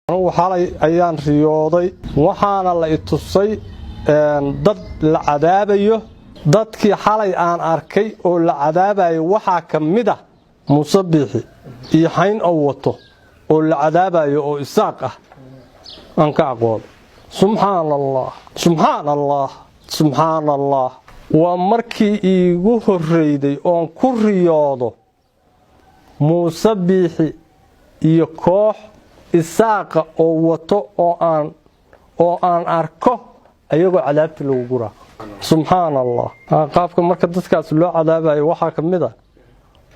Anugu xalay ayaan riyooday, waxaana la i tusay dad la cadaabayo. Dadkii xalay aan arkay oo la cadaabayo waxaa ka mid ah Muuse Biixi iyo xayn oo wato oo la cadaabayo oo Isaaq ah aan ka aqoodo. Subxaan Allah, subxaan Allah, subxaan Allah. Waa markii iigu horreyday oon ku riyoodo Muuse Biixi iyo koox Isaaqa oo wato oo aan arko ayagoo cadaabta lagu guraa. Subxaan Allah. Qaabka marka dadkaas loo cadaabayo waxaa ka mid a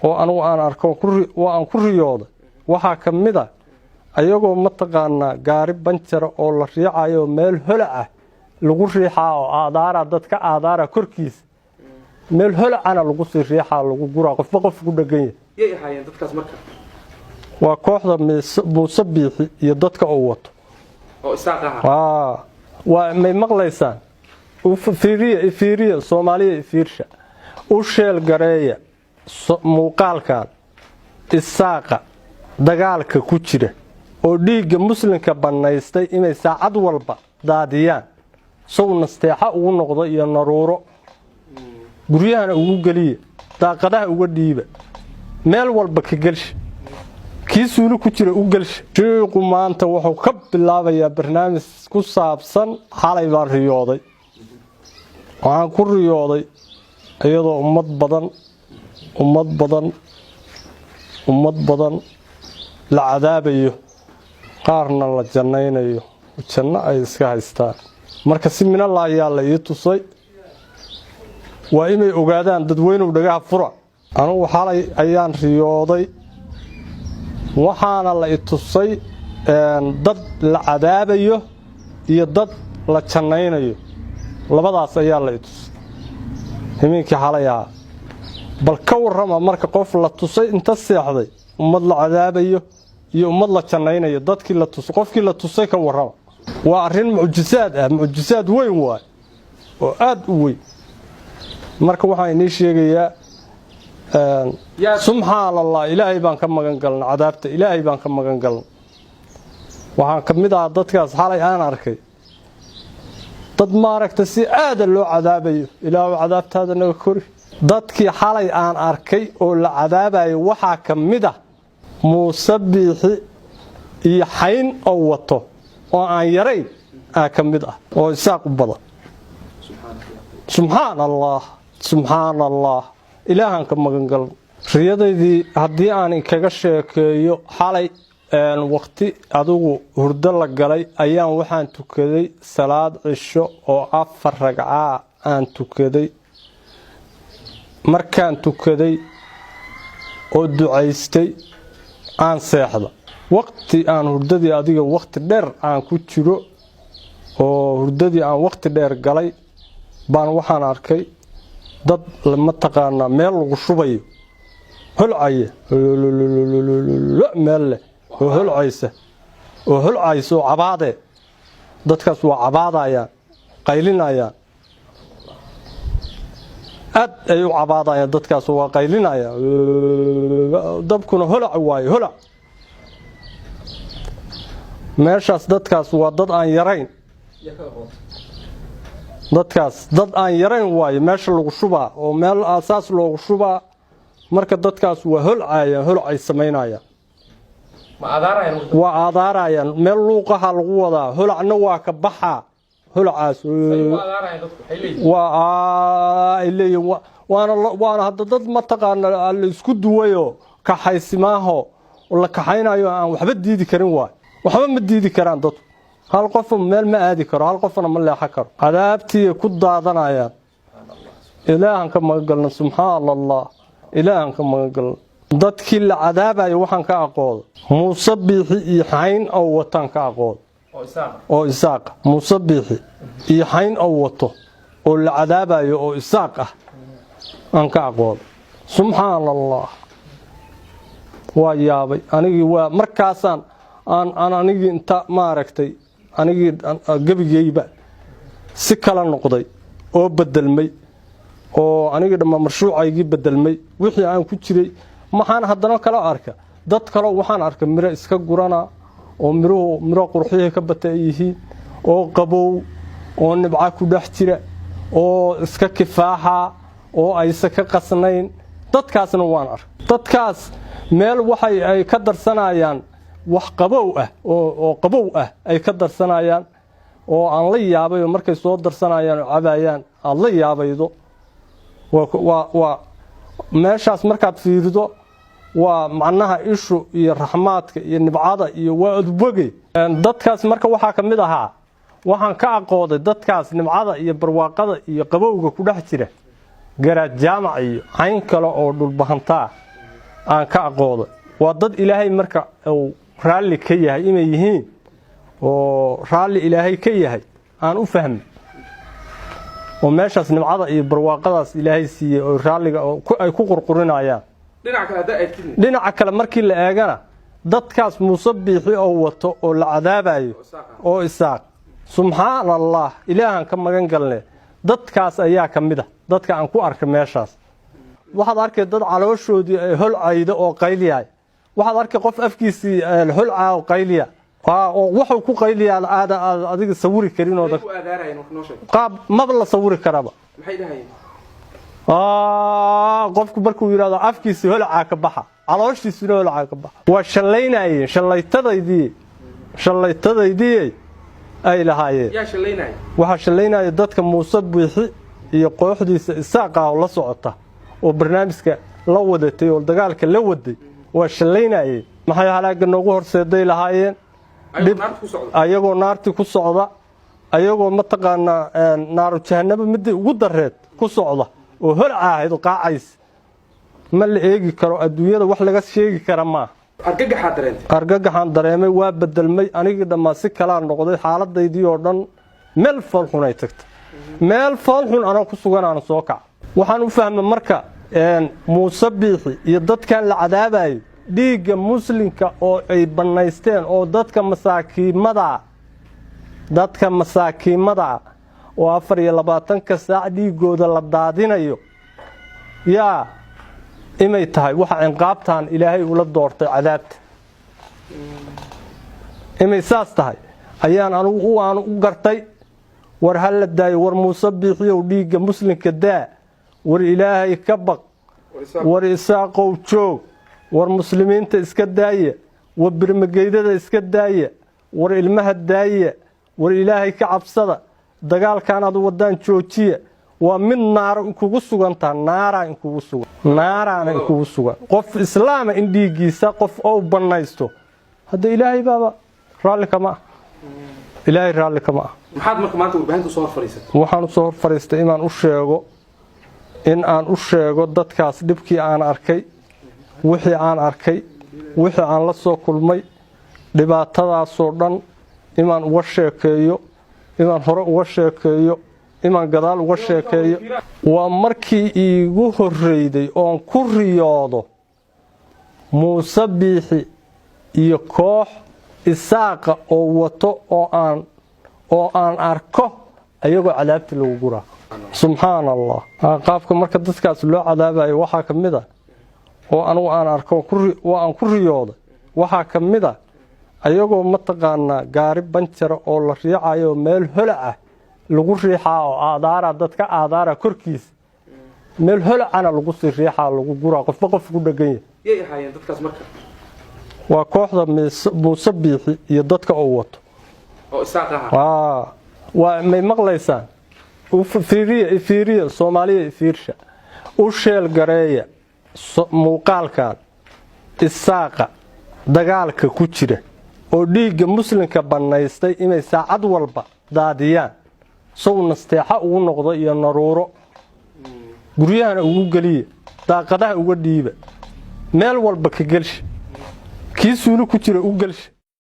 oo anugu aan arko oo aan ku riyooday, waxaa ka mid a ayagoo mataqaanaa gaari banjara oo la riicayo, meel holac ah lagu riixaa oo aadaara dadka aadaara korkiisa, meel holacana lagu sii riixaa, lagu guraa, qofba qof ku dhegan yahay. Yay ahaayeen dadkaas marka? Waa kooxda Muuse Biixi iyo dadka uu wato. Oo Isaaq ahaa. Waa may maqlaysaan? Fiiriya, ifiiriya, Soomaaliya ifiirsha, u share gareeya muuqaalkan. Isaaqa dagaalka ku jira oo dhiigga muslimka bannaystay inay saacad walba daadiyaan, sow nasteexa ugu noqdo iyo naruuro, guryahana ugu geliya, daaqadaha uga dhiiba, meel walba ka gelsha, kii suuli ku jira u gelsha. Shiiqu maanta wuxuu ka bilaabayaa barnaamij ku saabsan xalay baan riyooday. Waxaan ku riyooday iyadoo ummad badan, ummad badan, ummad badan la cadaabayo, qaarna la jannaynayo, janno ay iska haystaan. Marka si minalla ayaa la ii tusay. Waa inay ogaadaan dadweynuw, dhagaha fura. Anugu xalay ayaan riyooday, waxaana la i tusay dad la cadaabayo iyo dad la jannaynayo. Labadaas ayaa la i tusay himiinkii xalay ahaa. Bal ka warrama marka qof la tusay inta seexday ummad la cadaabayo iyo ummad la jannaynayo, dadkii la tusay, qofkii la tusay, ka warrama. Waa arrin mucjisaad ah, mucjisaad weyn waay oo aad u weyn. Marka waxaan inii sheegayaa, subxaan Allah, Ilaahay baan ka magan galna cadaabta, Ilaahay baan ka magan galna. Waxaan ka mid ahaa dadkaas xalay aan arkay, dad maaragta si aada loo cadaabayo. Ilaahu cadaabtaada naga kori. Dadkii xalay aan arkay oo la cadaabayo waxaa ka mid ah Muuse Biixi iyo xayn oo wato oo aan yarayn aa ka mid ah oo Isaaq u badan. Subxaan Allah, subxaan Allah, Ilaahaan ka magan galno. Riyadaydii haddii aan inkaga sheekeeyo, xalay waqti adigu hurdo la galay ayaan waxaan tukaday salaad cisho oo 4 ragcaa aan tukaday. Markaan tukaday oo ducaystay aan seexda. Waqti aan hurdadii adiga waqti dheer aan ku jiro oo hurdadii aan waqti dheer galay baan waxaan arkay dad mataqaanaa meel lagu shubayo, holcaya, meel leh oo holcaysa, oo holcaysa oo cabaadee. Dadkaas waa cabaadayaan, qaylinayaan, aad ay u cabaadayaan. Dadkaas waa qaylinayaan, dabkuna holac waaye, holac meeshaas. Dadkaas waa dad aan yarayn, dadkaas dad aan yarayn waaye. Meesha lagu shubaa oo meel aasaas loogu shubaa. Marka dadkaas waa holcayaan, holcay samaynayaan, waa aadaarayaan. Meel luuqaha lagu wadaa, holacna waa ka baxaa holacaas. Waa ay leeyihin waana hadda dad mataqaana la isku duwayoo kaxaysimaaho la kaxaynayo, aan waxba diidi karin waay. Waxba ma diidi karaan dadku. Hal qofa meel ma aadi karo, hal qofna ma leexan karo. Cadaabtiiyay ku daadanayaan. Ilaahan ka magangalna. Subxaan Allah, Ilaahan ka magangalna. Dadkii la cadaabayo waxaan ka aqooda Muuse Biixi iyo xayn oo wataan ka aqooda oo Isaaqa. Muuse Biixi iyo xayn oo wato oo la cadaabayo oo Isaaq ah aan ka aqooda. Subxaan Allah, waa yaabay anigii. Waa markaasaan aan anigii inta maaragtay anigii gebigayba si kala noqday oo bedelmay oo anigii dhammaa marshuucaygii bedelmay wixii aan ku jiray. Maxaan haddana kala arka? Dad kaleo waxaan arka miro iska gurana. Oo miruhu miro qurxihii ka bata ay yihiin, oo qabow, oo nibca ku dhex jira, oo iska kifaaxa, oo aysa ka qasnayn. Dadkaasna waan arkay. Dadkaas meel waxay ay ka darsanayaan wax qabow ah, oo qabow ah ay ka darsanayaan, oo aan la yaabay. Oo markay soo darsanayaan oo cabayaan aada la yaabaydo. Waa meeshaas markaad fiirido, waa macnaha ishu iyo raxmaadka iyo nibcada iyo waa odbogey dadkaas. Marka waxaa ka mid ahaa, waxaan ka aqooday dadkaas nimcada iyo barwaaqada iyo qabowga ku dhex jira, Garaad Jaamac iyo cayn kale oo Dhulbahantaa aan ka aqooday. Waa dad Ilaahay marka uu raalli ka yahay inay yihiin, oo raalli Ilaahay ka yahay aan u fahmay, oo meeshaas nimcada iyo barwaaqadaas Ilaahay siiyey oo raalliga ay ku qurqurinayaan. Dhinaca kale haddaa eegtidna? Dhinaca kale markii la eegana, dadkaas Muuse Biixi oo wato oo la cadaabayo oo Isaaq, subxaan Allah, Ilaahan ka magan galne. Dadkaas ayaa ka mid a dadka aan ku arkay meeshaas. Waxaad arkay dad calooshoodii ay holcaydo oo qayliyahay. Waxaad arkay qof afkiisii holcaa oo qayliya, oo wuxuu ku qayliyaa aada aad adiga sawiri karin oo Maxay ku aadaarayeen? Wax noo sheeg. Qaab maba la sawiri karaba. Maxay dhahayeen? Qofku markuu yidhahdo, afkiisii holcaa ka baxa, calooshiisina holcaa ka baxa. Waa shallaynayeen, shallaytadaydii, shallaytadaydii ay lahaayeen. Yaa shallaynaya? Waxaa shallaynaya dadka Muuse Biixi iyo kooxdiisa Isaaqa oo la socota, oo barnaamijka la wadatay oo dagaalka la waday. Waa shallaynayeen. Maxay halaagga noogu horseeday lahaayeen. Ayagoo naarta ku socda. Ayagoo naartii ku socda, ayagoo mataqaanaa naaru jahanabo midii ugu dareed ku socda, oo holca ahayd oo qaacays. Ma la eegi karo, adduunyada wax laga sheegi kara maaha. Argagaxaa dareentay? Argagaxaan dareemay, waa bedelmay anigii dhammaa, si kalaa noqday xaaladaydii oo dhan. Meel foolxun ay tagtay, meel foolxun anoo ku sugan aan soo kaca. Waxaan u fahmay marka Muuse Biixi iyo dadkan la cadaabayo dhiigga muslimka oo ay bannaysteen, oo dadka masaakiimada oo 24-ka saac dhiiggooda la daadinayo, yaa imay tahay waxa cinqaabtan Ilaahay ula doortay cadaabta. Imay saas tahay ayaan anugu aan u gartay. War ha la daayo. War Muuse Biixiyow, dhiigga muslimka daa. War Ilaahay ka baq. War Isaaqow joog. War muslimiinta iska daaya. War birmageydada iska daaya. War ilmaha daaya. War Ilaahay ka cabsada. Dagaalkan aad wadaan joojiya. Waa mid naaro inkugu sugantaa, naaraa inkugu sugan, naaraana inkugu sugan. Qof islaama in dhiiggiisa qof ou bannaysto, hadda Ilaahay baaba raalli kama ah. Ilaahay raalli kama ah. Maxaad marka maanta warbaahinta soo hor fadhiisatay? Waxaan usoo hor fadhiistay inaan u sheego, in aan u sheego dadkaas dhibkii aan arkay, wixii aan arkay, wixii aan la soo kulmay, dhibaatadaasoo dhan inaan uga sheekeeyo, inaan hore uga sheekeeyo, inaan gadaal uga sheekeeyo. Waa markii iigu horreyday oon ku riyoodo Muuse Biixi iyo koox Isaaqa oo wato, oo aan arko ayagoo cadaabtii lagu guraa. Subxaan Allah. Qaabka marka dadkaas loo cadaabayo waxaa ka mid a oo anugu aan arko oo aan ku riyooday, waxaa ka mid a ayagoo mataqaanaa gaari banjara oo la riicayo, meel holac ah lagu riixaa, oo aadaara dadka aadaara korkiisa, meel holacana lagu sii riixaa, lagu guraa, qofba qof ku dhegan yahay. Yay ahaayeen dadkaas marka? Waa kooxda Muuse Biixi iyo dadka uu wato. Oo Isaaq ahaa. Waa may maqlaysaan? Fiiriya, ifiiriya, Soomaaliya ifiirsha, u share gareeya muuqaalkan. Isaaqa dagaalka ku jira oo dhiigga muslimka bannaystay inay saacad walba daadiyaan, sow nasteexo ugu noqdo iyo naruuro, guryahana ugu geliya, daaqadaha uga dhiiba, meel walba ka gelsha, kii suuli ku jira u gelsha.